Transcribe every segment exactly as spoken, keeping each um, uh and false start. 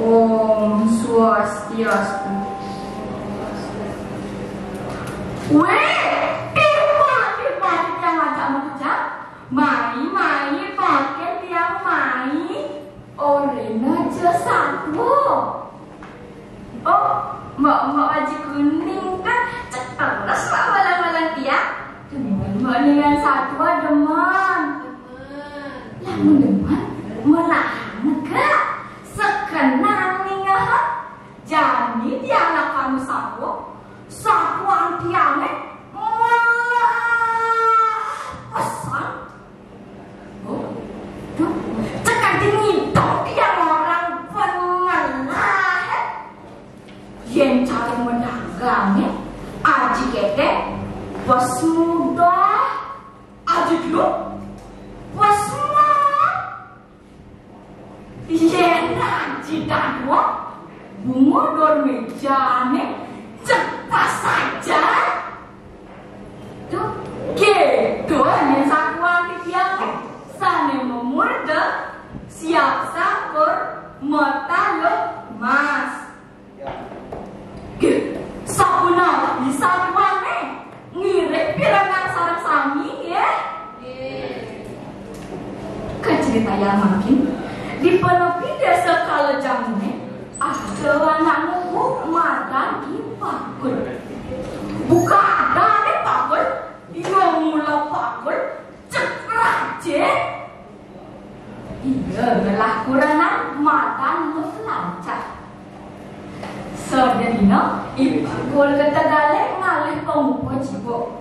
Om Swastiastu. Wéh, timpal-timpal tiang ajak makejang. Mai, mai, pakai tiang mai. Orena ja satua. Oh, mbok-mbok aji kuning kan cek terus mbok malang-malang tiang. Demen mbok ningal satua, demen. Lamun demen, melahan gak. Sekenang ningal. Jani tiang lakar masatua, satuan tiangé melah pesan. Oh, duh, cekak dingin dong tiang orang pemelah. Yén cara madagangé, aji kéték, bos muda, aji dulu, bos muda. Yén aji dadua, bunga dor méjané, cepat saja. Duh, kéto né satuan tiangé, sané mamurda, siap sakur, mataluh mas. Gih, sapunapi satuané? Ngiring pirengang sareng sami, nggih? Nggih. Kacaritayang mangkin, di panepi désa Kalajanguné, ada anak ngukuh madan I Pakul. Buka adané Pakul, ia mula Pakul, cekrajé. Iya, ngelah kurenan madan Luh Lancah. Sadina, I Pakul ka tegalé ngalih pangupa jiwa.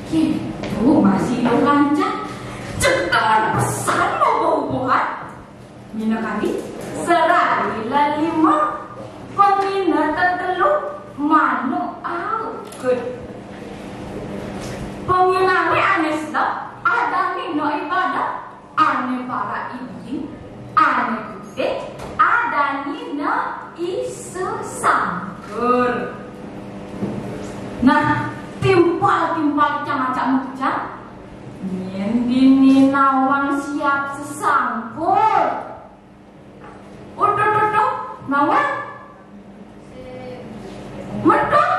Kéto masih Luh Lancah, cekelan pesan mabuh-buhan. Minakadi, serari lelima, pangina tetelu, manuk aukud. Panginangé ané sedep, adané na ibadah, ané parak iding, ané putih, adané na isu sangkur. Nah, timpal-timpal cang acak makejang, nyén dini nawang siap sesangkur. Uduh, uduh, nawang. Meduh.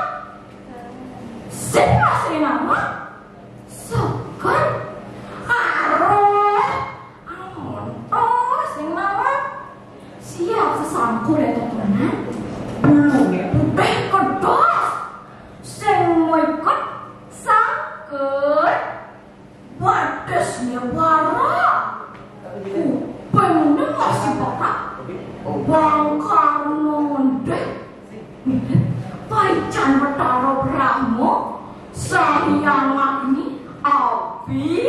Sing masih nawang. Seken. Aroh. Amonto sing nawang. Siap sesangkur ya tetenan. Buluné putih kedas. Sing mau ikut sangkur. Batisné parak. Kupingné masih parak. Bangkarna ngendih. Paican Betara Brahma, Sang Hyang Agni, Abi,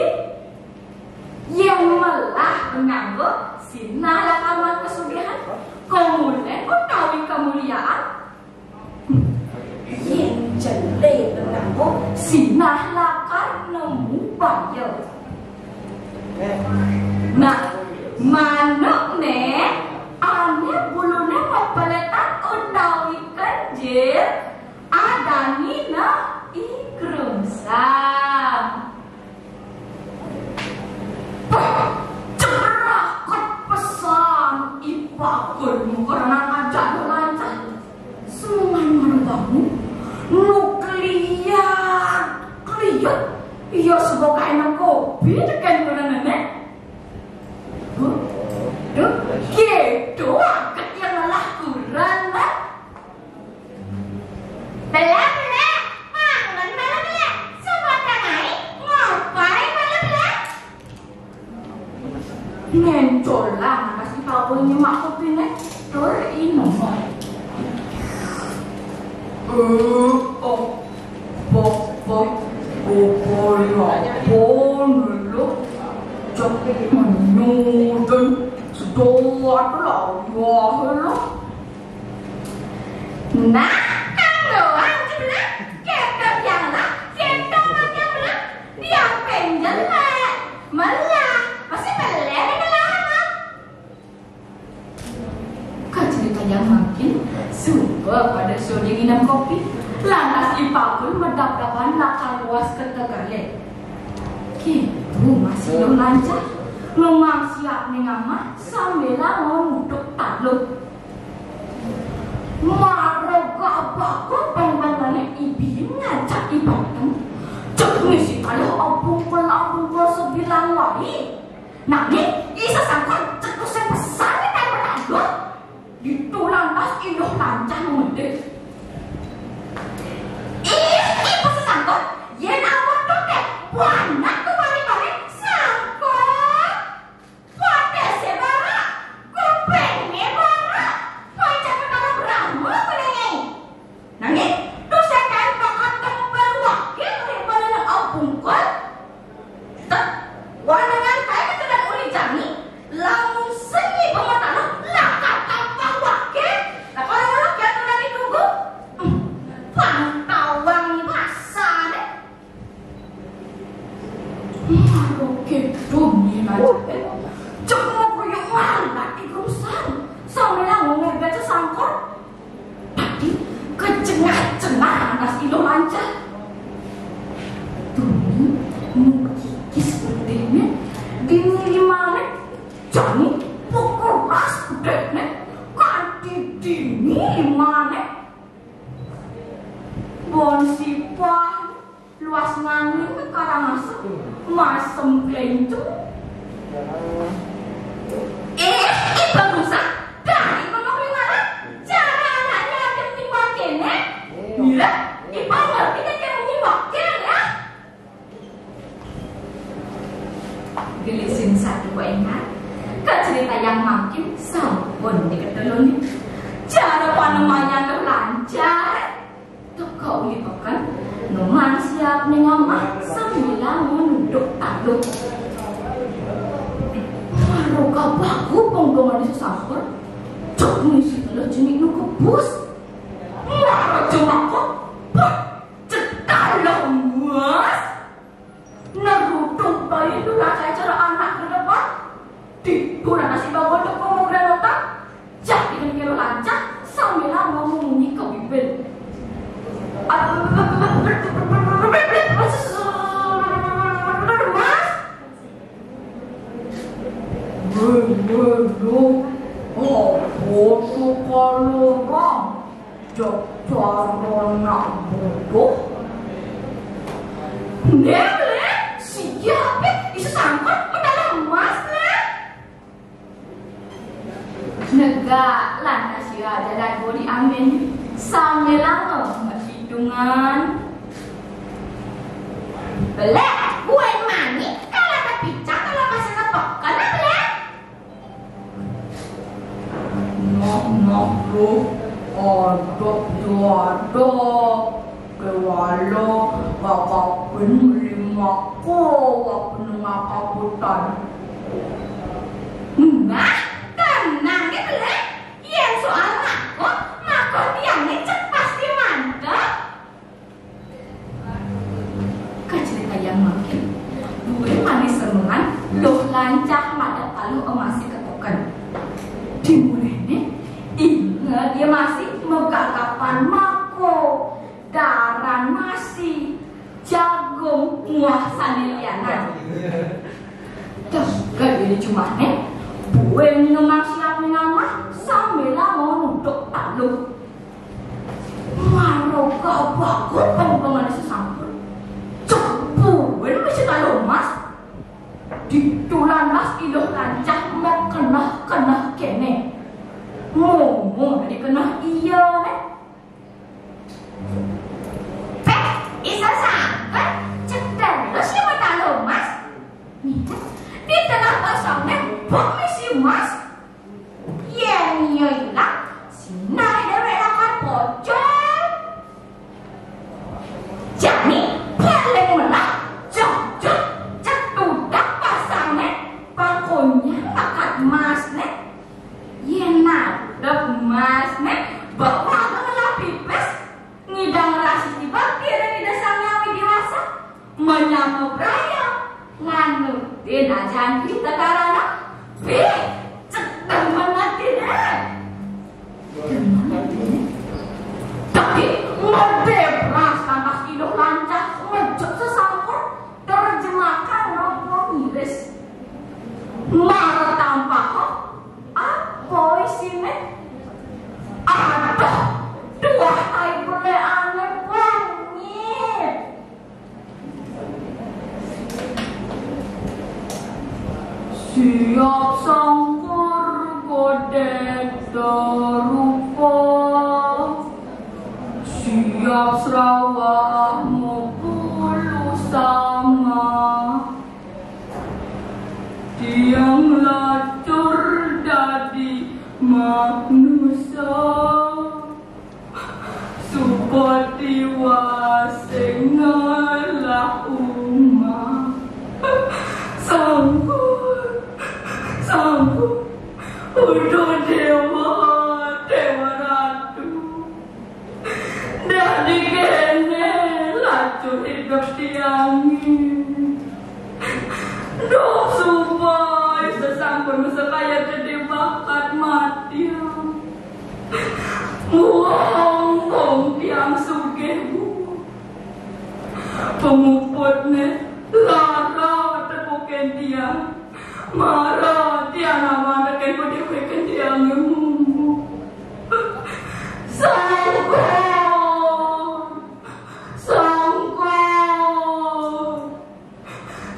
yén melah panganggo sinah lakar maan kasugihan, kamulih utawi kamuliaan. Yén jelé nganggo sinah lakar nemu baya. Nah, manukné ané buluné pepeletan utawi kenjil, adané na I Krungsang. Pah, ceraket pesan I Pakul muka renang ajak Luh Lancah. Semuanya mana bangun, nu keliat, keliat. Iya sebagai anak kopi tekén kurenané. Duh, duh, kéto aget yang lelah kurenan. Belah, belah, bangun malah belah. Sumpah tangai, ngapai malah belah? Ngencolang nasi tahu nyemak kopiné, tur inem. Eh, oh, pok, pok, pok, pok, pok, pok, cek menyudun, sedoat lah, wah, lah. Nah, kang doang, Cemplak. Kéto tiang lah, kéto mah tiang belah. Tiang penjel lah. Melah, masih beleh melah, Mak. Kacaritayang mangkin, suba pada sore nginem kopi. Lantas I Pakul medap-dapan lakar luas ka tegalé. Kéto masih Luh Lancah. Memang siap ning amah sambil lamun nguduk taluh. Mara gabagul bang-bangané I Bhim ngajak I Bhateng. Cek ngisi kalah abungkul-abungkul sebilang waé. Nanging I Sesangkon cek tusing pesan di tanpa tanduk. Ditu lantas I Luh Lancah ngemedé. Ih, I Sesangkon, yén amun tuh téh, buanak tuh balik-balik, Sangkon. Patésé barak, kupingé barak, macam kepala berama kuning. Nanging, tusing kaén bakal tembel wakil ri balana abungkul. Tek, wanengan kaé kecedak uli jani, lamun seni pematana lakar kampang wakil, lakar ngono kian ora ditunggu. Hmm, pantawang basané. Maro kéto nilai. Cek mau kuyuk malah di gerusan. Sambil ngomong baca Sangkon. Tadi kecengah-cengah atas I Luh Lancah. Duni nu kikis gedéné dini limané. Jani pukul ras gedéné. Kanti dini limané. Bon sipah. Luas ngangin ke Karangasem, masem kléncong. Eh, eh, barusan dari kono kuwi malah cara anaknya ada timbang kéné. Mira, timbang ngerti kan kamu timbang kéné ya? Gelisin satu kok enak. Ke cerita yang makin sampun diketulungi. Cara panemanya tuh lancar. Teka uli peken, Numan siap ning amah sambilang nunduk tanduk. Maro kabagul penggongan sesampun, cek ngisi teluh jenik nu kebus. Mara jemako, bah, cetal lemas. Nerutuk bayi dula cacar anak ke depan. Di dula nasi bangun ke komo granota. Jadi kan kira lancah sambil ngomong munyi ke bibir. Mas. Weh, weh, lo. Oh, foto kalau orang. Cocor nak bodoh. Ndék, Lé, siap, Lé. Iso sangkut medal emas, Lé. Negak lantas ya jalan bodi amin. Sambil lama hitungan. Belek, buat manik kalau ada picak kalau masih ngepokan, Lé. Nah, nah, lo, ada, ada. Kewala, bakal pun lima ko, waktu nengah kabutan. Nah, tenang ya, Belek. Yen soal mako, mako tiangnya cek pasti mantep. Kacerita yang makin, duwe manis semengan, loh lancah madak palu emasi ketoken. Dimulene, inget dia masih megagapan mako, daran nasi, jagung, muah sane lianan. Degek ini cumane, buwe ngemang siap ngamah, sambil mau nuduk palu. Maro kabagul pengpengane sesampun. Cepuin mesti kalau mas. Ditulan mas iluh lancah mau kenah-kenah kene. Ngomong dikenah iya ne. Peh, iso sangkut, cek terus ya mata lo mas. Nih, di tengah kosongnya bok misi mas. Yen iya ilang, sinare dhewek lakar pocong. Jane paling melah jojot cetudak pasangne, pangkonyang bakat masne. Yen nadep masne, bawa ngelah pipis, ngidang rasi tiba kira di desa ngawi dewasa. Menyama braya, nganutin ajan kita karana. Bih, cek Siap sangkur godek rupa, siap serawah mupulu sama. Tiang lacur dadi manusa, supati wasing ngelah umah. Sangkur, sangkur, uduh dewa, dewa ratu. Dadi kene lacur idup tiange. Duh, suba sesampun sekaya dadi bakat mati. Wong, wong tiang sugih, Bu. Pamuputne lara tepukin tiang. Mara tiang nawang tekén padéwéken tiange mumbu. Sangkur! Sangkur!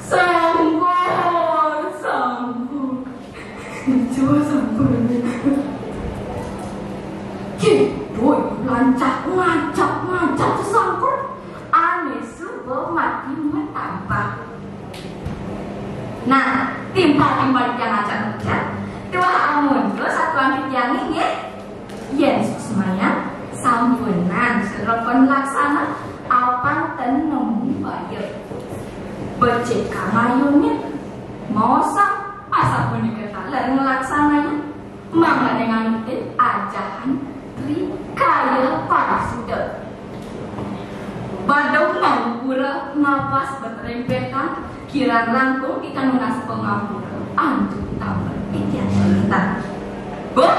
Sangkur! Sangkur! Coba sangkur. Cih, doi, lancah ngajak-ngajak sesangkur. Ane suba mati matampah. Nah, timpal-timpal tiang ngajak-ngajak. Tuah amun satuan tiang nggih. Yen suksmayang, sampunang sira pun laksana, apan ten nemu baya. Becik kamayune, maosang, asapunika taler nglaksananya, mangdane nganutin ajahan Tri Kaya Parasuda. Badung mangupura napas betrempetan, kirang langkung ika nunas pangampura antuk tambel titiang lintang. Huh?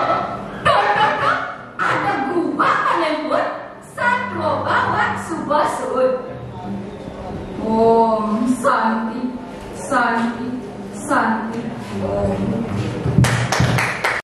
Tuh, tuh, tuh, ada gubah paling pun, satua bawat suba suud. Om Santi, Santi, Santi, Om.